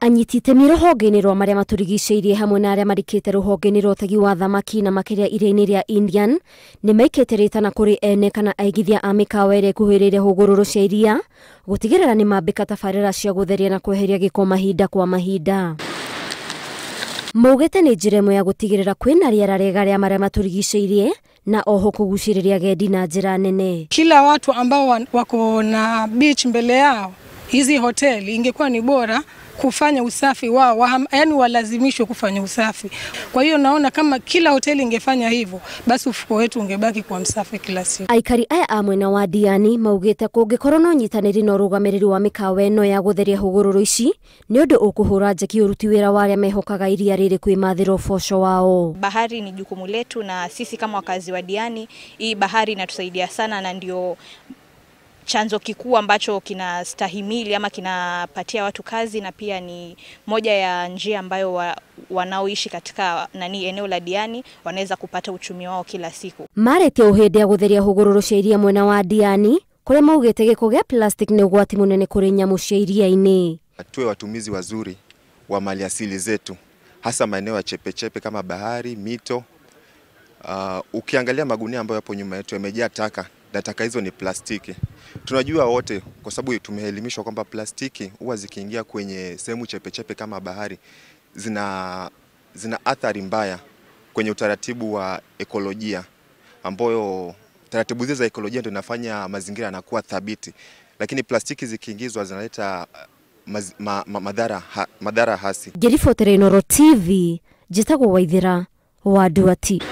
Anyiti itemi rũhonge-inĩ rwa marĩa matũrigicĩirie hamwe na arĩa marikĩte rũhonge-inĩ rwa ũtegi wa thamaki na makĩria iria-inĩ rĩa Indian nĩ maikĩte rĩtana kũrĩ ene kana aigithia a mĩkawa ĩrĩa ĩkuhĩrĩirie hũgũrũrũ cia iria gũtigĩrĩra nĩ mambĩka tabarĩra cia gũtheria na kweheria gĩko mahinda kwa mahinda. Maugĩte nĩ njĩra ĩmwe ya gũtigĩrĩra kwĩna rĩera rĩega rĩa marĩa matũrigicĩirie na oho kũgucĩrĩria agendi na njĩra nene. Kila watu ambao wako na beach mbele yao, hizi hoteli ingekuwa ni bora kufanya usafi wao, yani walazimishwe kufanya usafi. Kwa hiyo naona kama kila hoteli ingefanya hivyo, basi ufuko wetu ungebaki kwa msafi kila siku. Aikari aya a mwena wa Diani maugĩte kũngĩkorwo na ũnyitanĩri na ũrũgamĩrĩri wa mĩkawa ĩno ya gũtheria hũgũrũrũ ici nĩ ũndũ ũkũhũra njeki ũruti wĩra wa arĩa mehokaga iria rĩrĩ kwĩmathĩra ũboco wao. Bahari ni jukumu letu, na sisi kama wakazi wa Diani, hii bahari inatusaidia sana na ndio chanzo kikuu ambacho kinastahimili ama kinapatia watu kazi, na pia ni moja ya njia ambayo wanaoishi katika eneo la Diani wanaweza kupata uchumi wao kila siku. Marete uhĩndĩ ya gũtheria hũgũrũrũ cia iria mwena wa Diani kũrĩa maugĩte gĩko gĩa plastic nĩ ũgwati mũnene kũrĩ nyamũ cia iria-inĩ. Tuwe watumizi wazuri wa maliasili zetu, hasa maeneo ya chepechepe kama bahari, mito. Ukiangalia magunia ambayo yapo nyuma yetu yamejaa taka, na taka hizo ni plastiki. Tunajua wote kwa sababu tumeelimishwa kwamba plastiki huwa zikiingia kwenye sehemu chepechepe kama bahari zina athari mbaya kwenye utaratibu wa ekolojia, ambayo taratibu hizo za ekolojia ndio inafanya mazingira yanakuwa thabiti. Lakini plastiki zikiingizwa zinaleta madhara hasi. Ngĩribotera Inooro TV, njĩtagwo Waithera wa Nduati.